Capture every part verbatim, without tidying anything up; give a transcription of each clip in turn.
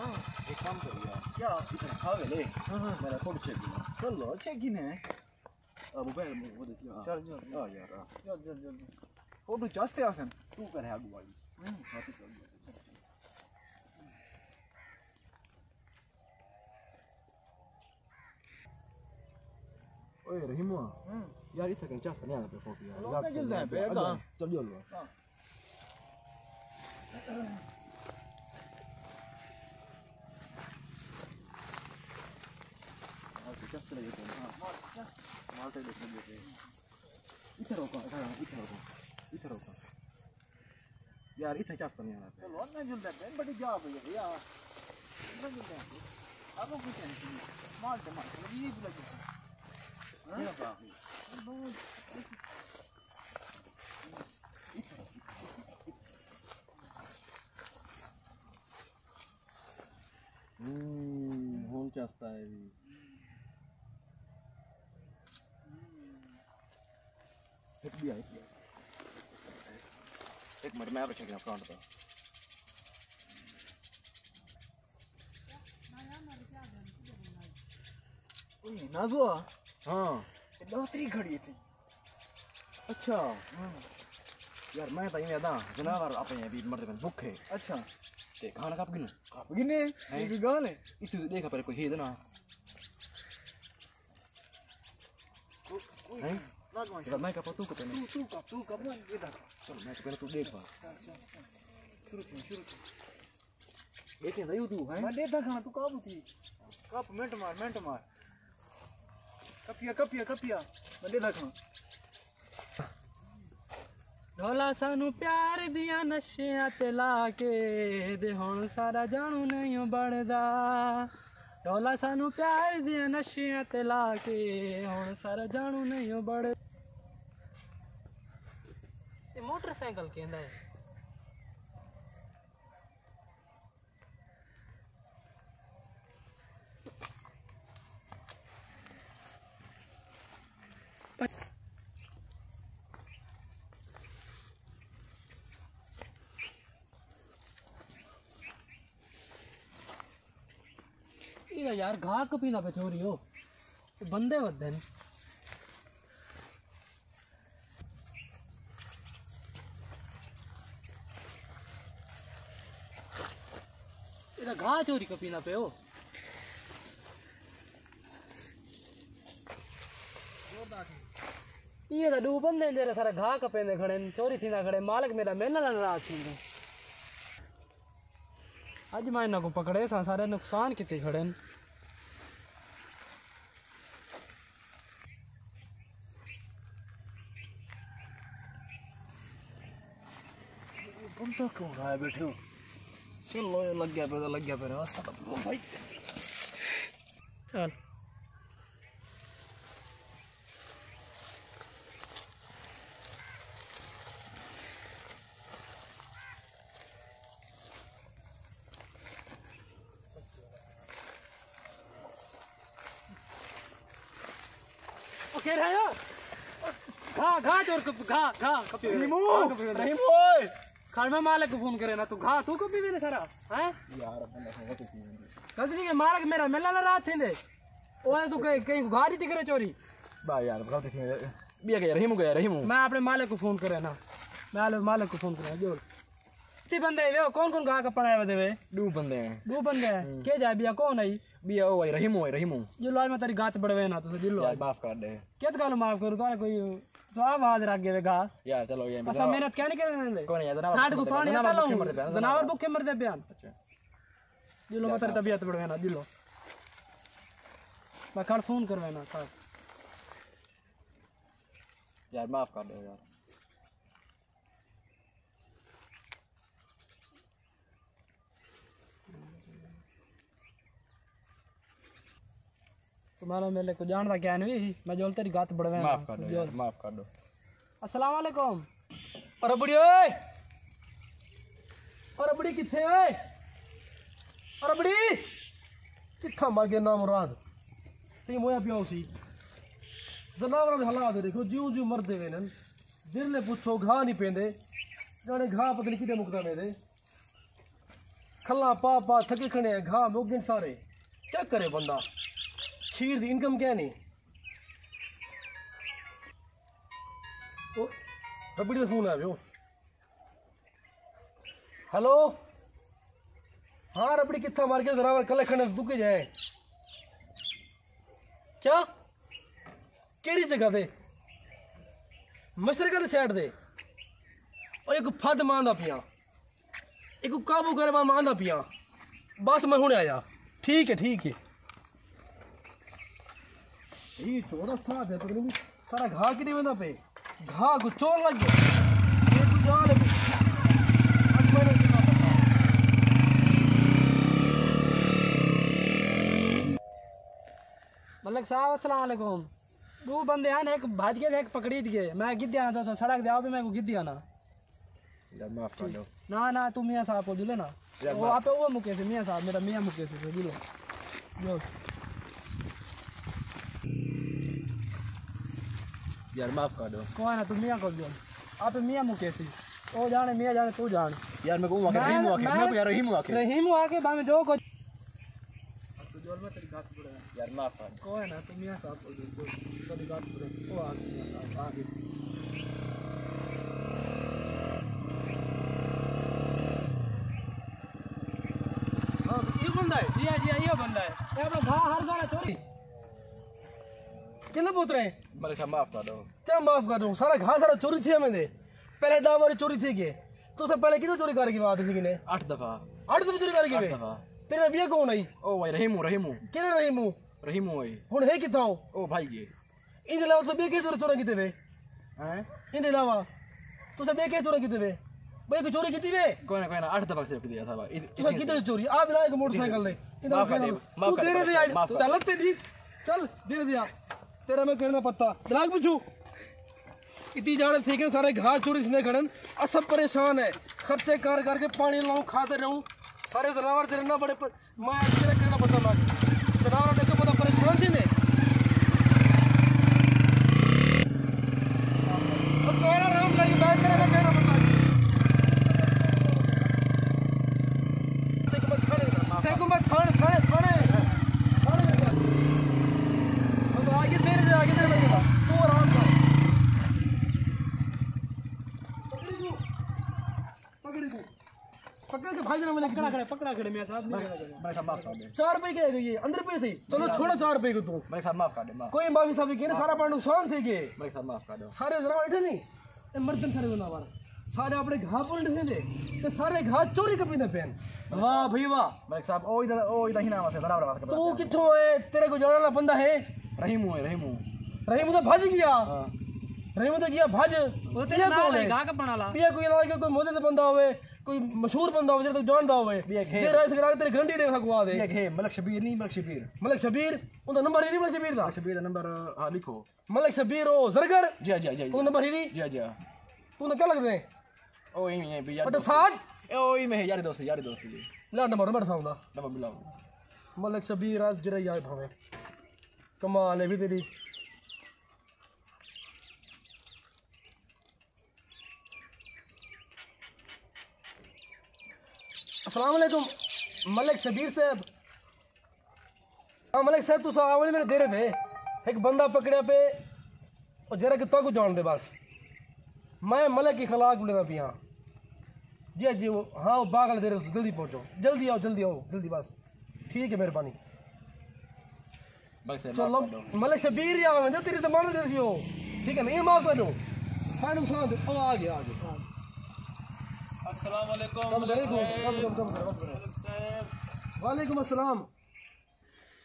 ایک کام کرو یار۔ کیا؟ اتنا کھا ویلے۔ ہاں، ہاں۔ میرا فوٹو چیک کرنا۔ چلو، چیک ہی نہیں۔ آ، موبائل میں وہ دیکھ لیا۔ چل، چل، چل۔ آ یار، آ۔ چل، چل، چل، چل۔ فوٹو چاستے آسن۔ تو کر ہے اگو والی۔ ہوں۔ ہاں، تو کر۔ اوئے رحیمو، ہوں۔ یار، اتھا کہیں چاستا نہیں آندا پیا فوٹو یار۔ لوکاں یار، جلدا ہے پیا، اڳاں۔ چل، چل۔ ہاں۔ ہاں، تو چاستا لڳے پئے۔ ہاں، مال تے ݙیکھ لڳے پئے۔ اتھا روکا، اتھا، اتھا روکا، اتھا روکا۔ یار، اتھا چاستا نہیں آندا پیا۔ چلو، نہ جلدا پیا، بڑی جا پئی ہے یار۔ نہ جلدا پیا۔ اب وہ کچھ نہیں۔ مال تے مال، یہ بھی لگے۔ ہاں؟ یہ باقی۔ ہوں، ہݨ چاستا ہے بھی۔ ہک ٻیا، ہک ٻیا۔ ہک منٹ، میں آپ رکھے گا فرنٹ پہ۔ اوئے، نازوا۔ ہاں۔ اے ݙوتری کھڑی تھی۔ اچھا۔ ہاں۔ یار، میں تاں ایویں آہداں، جناور اپݨے بھی مردے پن بکھے۔ اچھا۔ تے کھانا کپ گھنو۔ کپ گھنے؟ ہیں؟ یہ کوئی ڳالھ ہے؟ اتھوں ݙیکھ پہلے کوئی ہے نا۔ کو-، کوئی ہیں؟ نہ، نہ، یار، میں کپاں، توں کپے نا۔ تو، تو کپ، تو کپ، میں ݙیہداں۔ چلو، میں کپاں، توں ݙیکھ پا۔ چل، چل، چل۔ شروع تھی، شروع تھی۔ ݙیکھیں تاں یو توں، ہیں؟ میں ݙیہداں کھانا، توں قابو تھی۔ کپ، منٹ مار، منٹ مار۔ کپیا، کپیا، کپیا۔ میں ݙیہداں کھانا۔ ڈھولا سانوں پیار دیاں نشیاں تے لا کے، دے ہݨ سارا جانوں نہیں بݨدا۔ ڈھولا سانوں پیار دیاں نشیاں تے لا کے، ہݨ سارا جانوں نہیں بݨدا۔ اے موٹر سائیکل کیندا ہے؟ ایہ یار گھا کپیندا پیا چوری ہو۔ بندے ودھن۔ ایہ تاں گھا چوری کپیندا پیا ہو۔ ایہ تاں ݙو بندے جیڑھے سارا گھا کپیندے کھڑے ہن، چوری تھیندا کھڑے، مالک میݙا میݙے نال ناراض تھیندے۔ اڄ میں انہاں کوں پکڑیساں، سارے نقصان کیتے کھڑے ہن۔ بندہ کیوں اڑائے بیٹھے ہو؟ چلو، یہ لگیا پیا تاں لگیا پیا رہے، بس ختم۔ او بھائی۔ چل۔ او کہہ رہا ہے؟ گھا، گھا چور کپ-، گھا، گھا کپی ہوئی۔ رحیمو! گھا کپی ہوئی۔ رحیمو اوئے! کھڑ، میں مالک کوں فون کرے نا، تو گھا تو کپی ویندے سارا، ہیں؟ یار، اپݨا سنگت کی ویندی۔ غلطی نہیں ہے، مالک میݙا میݙے نال ناراض تھیندے۔ اوئے تو کہیں، کہیں کوں گھا ݙتی کرے چوری۔ با یار، غلطی تھی ویندی۔ ٻیا ڳیا، رحیمو ڳیا، رحیمو۔ میں اپݨے مالک کوں فون کرے نا۔ میں مالک کوں فون کرے، جو۔ کتنے بندے وے، کون کون گھا کپݨ آئے ودے وے؟ ݙو بندے ہیں۔ ݙو بندے ہیں؟ ہوں۔ کیا جائے ٻیا کون آئی؟ ٻیا او آئی، رحیمو آئی، رحیمو۔ جو لاز میں تیری گات بڑوے نا، تو دل یار، آئی۔ معاف کر ݙے۔ کت ڳالھ معاف کروں، تاں کوئی تو آواز رکھ ڳئے گھا۔ یار، چلو، یہ اساں محنت کیا نہیں کرنے دے؟ کوئی نہیں یار، جناب، تھاڈ کو پانی جناب اصل بکھے ہوں۔ مردے پئے، جناب۔ جناب بکھے مردے پئے۔ اچھا۔ دلو یار، مطلب یار۔ طبیعت بڑوے نا، دلو۔ میں کل فون کروے نا، کل۔ یار، معاف کر ݙے یار۔ تمہارا میرے کو جان دا کیا نہیں، میں جول تیری گات بڑوے نا۔ معاف کر ݙو یار، جول۔ معاف کر ݙو۔ السلام علیکم۔ ارے بڑی اوئے! ارے بڑی کتھے اوئے؟ ارے بڑی! کتھاں مر ڳئے نامراد؟ تئیں مویا پیا ہوسی۔ جناوراں دے حالات ݙیکھو، جیوں جیوں مردے ویندن۔ دل نے پچھو گھا نہیں پیندے۔ ڄاݨے گھا پتہ نہیں کݙے مکدا ویندے۔ کھلا پا پا تھکے کھڑے ہیں، گھا مک گن سارے۔ کیا کرے بندہ؟ کھیر دی انکم کیا نہیں؟ او، ربڑی دا فون آ ویو۔ ہیلو۔ ہاں ربڑی، کتھا مار کے زراور کلے کھڑے دکے جائے؟ کیا؟ کیڑی جگہ تے؟ مشرقہ دے سائیڈ تے۔ او ایک پھد ماندا پیاں، ایک قابو کر، میں ماندا پیاں۔ بس میں ہنے آیا۔ ٹھیک ہے، ٹھیک ہے۔ یہ چوڑا ساتھ ہے، پتہ نہیں سارا گھا کدی ویندا پے۔ گھا کو چور لگ گیا۔ یہ کوئی جال ہے۔ اج میں نے ملک صاحب، السلام علیکم۔ ݙو بندے ہن، ہک بھڄ ڳئے تے ہک پکڑی ڳئے۔ میں گھدیا نا، تساں سڑک تے آؤ، میں کوں گھدیا نا۔ یار معاف کر ݙیو۔ نہ، نہ، توں میاں صاحب کول جلے نا۔ یار او معاف۔ آپ او مکے سے، میاں صاحب، میرا میاں مکے سے، جلو۔ جلو۔ یار معاف کر ݙیو۔ کوئی نہ، توں میاں کول جل۔ آپ میاں مکے سے۔ او ڄاݨے، میاں ڄاݨے، توں ڄاݨ۔ یار میں کوں آکھے، میں، رحیم آکھے، میں میں کوں یار رحیم آکھے۔ رحیم آکھے، بھاویں جو کچھ۔ یار معاف کر۔ کوئی نہ، توں میاں صاحب کول ݙے، کوئی کدی ڳالھ کرے، او آ ڳئے، میاں صاحب آ ڳئے۔ ہاں، ایہو بندہ ہے؟ جی ہاں، جی ہاں، ایہو بندہ ہے۔ اے اپݨا گھا ہر گھا چوری۔ کنے پتر ہیں؟ ملک صاحب معاف کر ݙیو۔ کیا معاف کر ݙیوں؟ سارا گھا سارا چوری تھی ویندے۔ پہلے ݙاہ واری چوری تھی ڳئے۔ تساں پہلے کتنی چوری کر کے آتے تھی کنے؟ اٹھ دفعہ۔ اٹھ دفعہ چوری کر کے؟ اٹھ دفعہ۔ تیرے نال ٻیا کون آئی؟ او بھائی رحیمو، رحیمو۔ کیڑھا رحیمو؟ رحیمو آئی۔ ہݨ ہے کتھاں او؟ او بھائی ڳئے۔ ایندے علاوہ تساں ٻئے کیڑھے چوری، چوری کیتے وے؟ ہیں؟ ایندے علاوہ تساں ٻئے کیڑھے چوری کیتے وے؟ ٻئے کوئی چوری کیتی وے؟ کوئی نہ، کوئی نہ، اٹھ دفعہ صرف کیتی ہے صاحب۔ تساں کیتے چوری؟ آ بلا ایک موٹر سائیکل دے۔ معاف کر دے، معاف کر دے، توں دیر دے آ، معاف کر دے۔ چل تے نہیں، چل، دیر دے آ۔ تیرا میں کرنا پتا۔ دراگ پچھو۔ اتی جاڑے تھی کہ سارے گھا چوری تھیندے کھڑن، اسب پریشان ہے، خرچے کر کر کے پانی لاؤں، کھاتے رہوں، سارے زناور تیرے نہ بڑے پر، میں اج تیرے کرنا پتا نہ۔ زناور ݙیکھو پتا پریشان تھی نے۔ او کہنا رام لائی، میں تیرے میں کہنا پتا۔ تیکوں میں تھانے، تیکوں میں تھانے، تھانے، تھانے۔ تھانے میں جا۔ بس آگے تیرے سے، آگے تیرے میں جا۔ تو آرام کر۔ پکڑی کو۔ پکڑی کو۔ پکڑ کے بھائی جناب نے پکڑا کھڑے، پکڑا کھڑے، میاں صاحب، نہیں کرنا چاہیے۔ بھائی صاحب، معاف کر دیں۔ چار روپے کے گئی ہے، اندر پہ تھی۔ چلو، چھوڑو چار روپے کو تو۔ بھائی صاحب، معاف کر دیں، معاف۔ کوئی معافی صاحب کی نہیں، سارا پانڈو سان تھی گئے۔ بھائی صاحب، معاف کر دیں۔ سارے زناور اٹھے نہیں۔ اے مردن سارے زناور۔ سارے اپنے گھا پر اٹھے دے۔ تے سارے گھا چوری کپی دے پین۔ واہ بھائی واہ۔ ملک صاحب، او ادھر، او ادھر ہی نام ہے، زناور واسطے تو۔ کتھوں ہے؟ تیرے کو جانا والا بندہ ہے؟ رحیم ہے، رحیم۔ رحیم تو بھج گیا۔ ہاں۔ رحیم تو گیا بھج۔ وہ تیرے یہ نال کون ہے؟ گھا کپن والا۔ یہ کوئی علاقے کوئی موزے بندہ ہوئے، کوئی مشہور بندہ ہوئے، جیڑھا تو جاندا ہوئے۔ یہ ایک ہے۔ جے رائے سے گرا تیرے گھنٹی دے سکوا دے۔ یہ ایک ہے، ملک شبیر نہیں، ملک شبیر۔ ملک شبیر، اوندا نمبر ہی نہیں ملک شبیر دا۔ ملک شبیر دا نمبر، ہاں، لکھو۔ ملک شبیر او زرگر؟ جی، جی، جی، جی۔ اوندا نمبر ہی نہیں؟ جی، جی۔ اوندا کیا لگدے؟ او ایویں ہے بھی یار بٹ دوست۔ ساتھ؟ او ایویں ہے، یار دوست، یار دوست جی۔ لا نمبر، نمبر ساؤں دا۔ نمبر ملاؤ۔ ملک شبیر از جرا یار بھاویں۔ کمال ہے بھی تیری۔ السلام علیکم ملک شبیر صاحب۔ ہاں ملک صاحب، تساں آوݨ میرے دیرے تے ہک بندہ پکڑیا پے، او جیڑھا کہ تہاکوں جاݨدے بس۔ میں ملک اخلاق ٻولیندا پیاں۔ جی جی، ہاں، او باغ والے دیرے، جلدی پہنچو، جلدی آؤ، جلدی آؤ، جلدی بس۔ ٹھیک ہے، مہربانی۔ بس، چلو، معاف کر ݙیو۔ ملک شبیر یا ویندے، تیری زمانت دے سی ہو۔ ٹھیک ہے نا، یہ معاف کر ݙیو۔ سانو ساتھ دے۔ او آ گیا، آ گیا۔ السلام علیکم، سب ملک ٹھیک ہو؟ صاحب۔ سب، سب، سب، سب، سب۔ ملک صاحب۔ وعلیکم السلام۔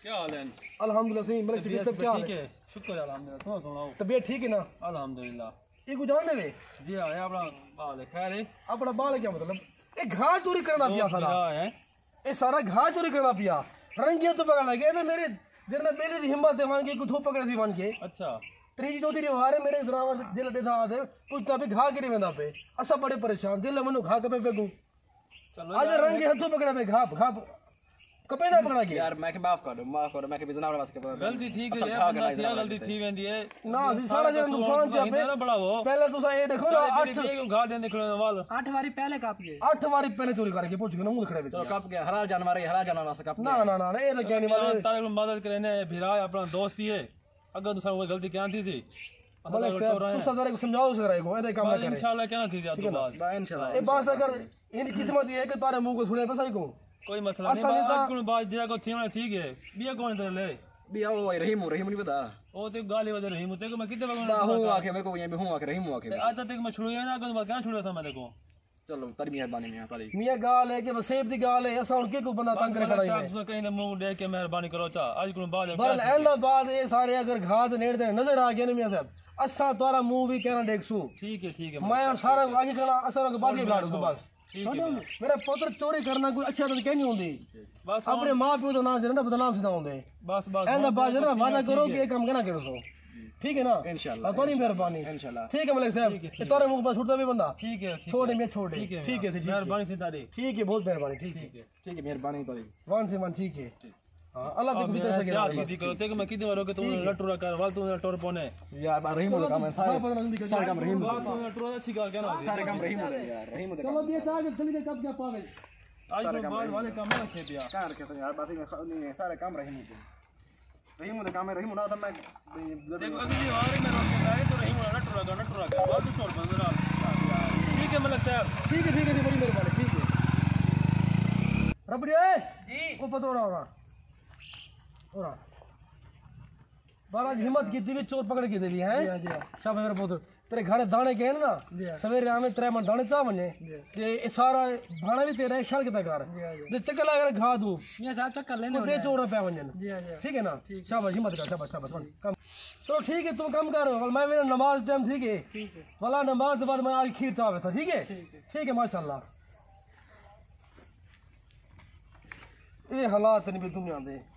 کیا حال ہے؟ الحمدللہ صحیح، ملک شبیر صاحب، کیا حال ہے؟ ٹھیک ہے، شکر ہے الحمدللہ، تساں سݨاؤ۔ طبیعت ٹھیک ہے نا؟ الحمدللہ۔ یہ کو جاݨدے وے؟ جی ہاں، یہ اپݨا ٻال ہے، خیر ہے؟ اپݨا ٻال ہے کیا مطلب؟ یہ گھا چوری کرݨ دا پیا دوست سارا۔ میرا ہے۔ اے سارا گھا چوری کرݨ دا پیا۔ رنگیاں تو پکڑ لڳے، اے میرے جیڑھے ٻیلی دی ہمت تے ونڄ کے کتھوں پکڑ دی ونڄ کے۔ اچھا۔ تریجی چوتھی ݙیہاڑ ہے، میرے زناور جیڑھا ݙیہدا آ تے پچھدا پئے گھا کیڑھے ویندا پئے۔ اساں بڑے پریشان، دل منو گھا کپے پئے گوں۔ چلو اڄ یار، رنگ ہتھوں پکڑا پئے، گھا، گھا۔ کپے دا پکڑا گیا۔ یار، میں کہ معاف کر دو، معاف کر دو، میں کہ بزنس واسطے پتہ غلطی تھی گئی ہے، بندہ تھیا، غلطی تھی ویندی ہے۔ نہ، اسی سارا جڑا نقصان تھیا پے۔ پہلے تساں اے دیکھو نا، اٹھ، گھاٹ دے نکلے وال۔ اٹھ واری پہلے کپ گئے۔ اٹھ واری پہلے چوری کر کے پہنچ گئے نا، منہ کھڑے وچ۔ چلو، کپ گئے، حلال جانور ہے، حلال جانور واسطے کپ گئے۔ نہ، نہ، نہ، نہ، اے تاں کہہ نہیں مطلب۔ تارے کول مدد کرے نے، بھرا ہے، اپنا دوست ہی ہے۔ اگر تساں کوئی غلطی کیاں تھی سی، ملک صاحب، تساں ذرا کو سمجھاؤ، ذرا کو، اے کم نہ کرے۔ انشاءاللہ کیاں تھی سی، ٹھیک ہے نا؟ انشاءاللہ۔ اے بس اگر ان دی قسمت یہ ہے کہ تارے منہ کو سنے پسا کو۔ کوئی مسئلہ نہیں، بعد کو بعد جڑا کو تھی ہونا ٹھیک ہے، بیا کون تر لے۔ بیا او بھائی رحیم، رحیم نہیں پتا۔ او تے گالی وجہ رحیم تے کو میں کتے وقت با ہوں آکھے میں کو یہ بھی ہوں آکھے رحیم آکھے۔ اج تک میں چھڑویا نا، اگر میں کیاں چھڑویا تھا میں کو۔ چلو، تیری مہربانی میاں، تیری۔ میاں، ڳالھ ہے کہ وسیب دی ڳالھ ہے، اساں ہݨ کیکوں بندہ تنگ کرے کھڑا ہیں۔ تساں کہیں دے منہ ݙیکھ کے مہربانی کرو چا، اڄ کوں بعد بھرل آئندہ بعد اے سارے اگر گھاہ دے نیڑے تے نظر آ ڳئے نا میاں صاحب، اساں تہاݙا منہ وی کینا ݙیکھسوں۔ ٹھیک ہے، ٹھیک ہے، میں ہݨ سارا آگے کھڑا، اساں کوں بعد ہی بلاڑ بس۔ ٹھیک ہے۔ میرا پتر چوری کرنا کوئی اچھا تو کہیں نہیں ہوندی۔ بس اپݨے ماں پیو دا ناں جنہاں دا بدنام سیدھا ہوندے۔ بس، بس، ایندا بعد جنہاں وعدہ کرو کہ یہ کم کنا کرو سو۔ ٹھیک ہے نا؟ انشاءاللہ۔ اللہ تہاݙی مہربانی۔ انشاءاللہ۔ ٹھیک ہے ملک صاحب، ٹھیک ہے، ٹھیک ہے۔ تہاݙے منہ پاس چھوڑدا بھی بندہ۔ ٹھیک ہے، ٹھیک ہے۔ چھوڑے میں چھوڑے۔ ٹھیک ہے، ٹھیک ہے، ٹھیک ہے۔ مہربانی سی تہاݙی۔ ٹھیک ہے، بہت مہربانی، ٹھیک ہے۔ ٹھیک ہے، مہربانی تہاݙی۔ ون سے ون، ٹھیک ہے۔ ٹھیک۔ ہاں، اللہ تیکوں جتنا سکے۔ کیا تھی کرو، تے میں کدی ورو کہ تم ٹھیک ہے۔ لٹورا کر، ول تم ٹور پونے۔ یار، بار رحیم دا کم ہے، سارے، سارے کم رحیم دا۔ تم لٹورا اچھی گال کہنا ہوندی۔ سارے کم رحیم دا یار، رحیم دا چلو کم۔ یہ تاج چلی گئے، کب کیا پاوے؟ آج سارے کم بعد رحیم والے کم نہ رکھے پیا۔ کیا رکھے تو یار، بس یہ خ-، نہیں، سارے کم رحیم دے۔ رحیم دے کام ہے، رحیم نہ تھا میں۔ دیکھو، اگلی وار میں روک کے آئے تو رحیم نہ ٹرا گا، نہ ٹرا گا، بہت چور بندہ۔ ٹھیک ہے ملک صاحب۔ ٹھیک ہے، ٹھیک ہے جی، بڑی مہربانی، ٹھیک ہے۔ ربڑی اے؟ جی۔ او پتہ ہو رہا ہونا۔ ہو رہا۔ بارہ ہمت کی دیوی چور پکڑ کے دیوی ہے۔ جی ہاں، جی ہاں۔ شاباش میرے پتر۔ تیرے گھر دانے گئے نا، جی۔ سویرے آویں ترے من دانے چا ونجے۔ جی۔ تے اے سارا بھانا بھی تیرا ہے، شر کیتا کر۔ جی، جی۔ تے چکر لگا کر کھا دو۔ جی صاحب، چکر لینے کوئی بے ہونے۔ چور نہ پے ونجن۔ جی، جی۔ ٹھیک ہے نا؟ ٹھیک۔ شاباش، ہمت کر، شاباش، شاباش۔ ٹھیک۔ کم۔ چلو ٹھیک ہے، تم کم کر، ول میں میرا نماز ٹائم ٹھیک ہے۔ ٹھیک ہے۔ ولا نماز دے بعد میں آج کھیر چاہ ویسا، ٹھیک ہے؟ ٹھیک ہے۔ ٹھیک ہے، ماشاءاللہ۔ اے حالات نہیں بھی دنیا دے۔